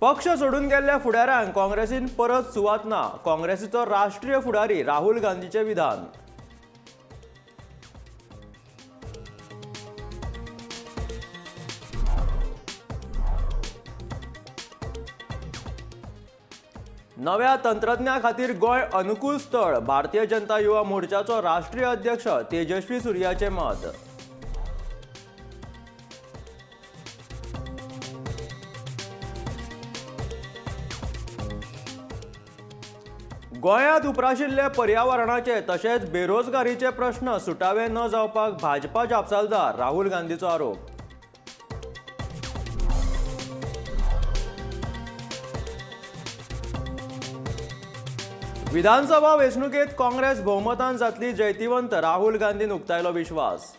पक्ष सोडून गेल्ल्या फुडाऱ्यांक काँग्रेसीन परत सुवात ना. काँग्रेसीचो राष्ट्रीय फुडारी राहुल गांधीचें विधान. नव्या तंत्रज्ञा खातीर गोंय अनुकूल स्थळ. भारतीय जनता युवा मोर्चाचो राष्ट्रीय अध्यक्ष तेजस्वी सूर्याचें मत. गोंयांत उप्राशिल्ले पर्यावरणाचे तशेंच बेरोजगारीचे प्रश्न सुटावे न जावपाक भाजपा जापसालदार. राहुल गांधीचो आरोप. विधानसभा वेंचणुकेत काँग्रेस भोवमतान जातली जैतिवंत. राहुल गांधीन उक्तायलो विश्वास.